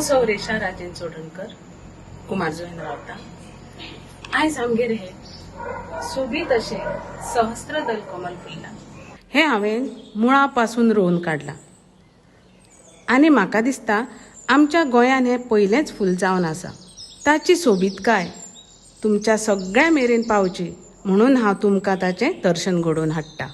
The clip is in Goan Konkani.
सौ रेशा राजेंद्र चोडणकर, कुमारजुंव्यान रावता. आयज आमगेर हे सोबीत अशें सहस्त्रदल कमल फुल्लां. हें हांवें मुळा पासून रोवन काडलां आनी म्हाका दिसता आमच्या गोंयान हें पयलेंच फूल जावन आसा. ताची सोबीतकाय तुमच्या सगळ्यां मेरेन पावची म्हणून हांव तुमकां ताचें दर्शन घडोवन हाडटा.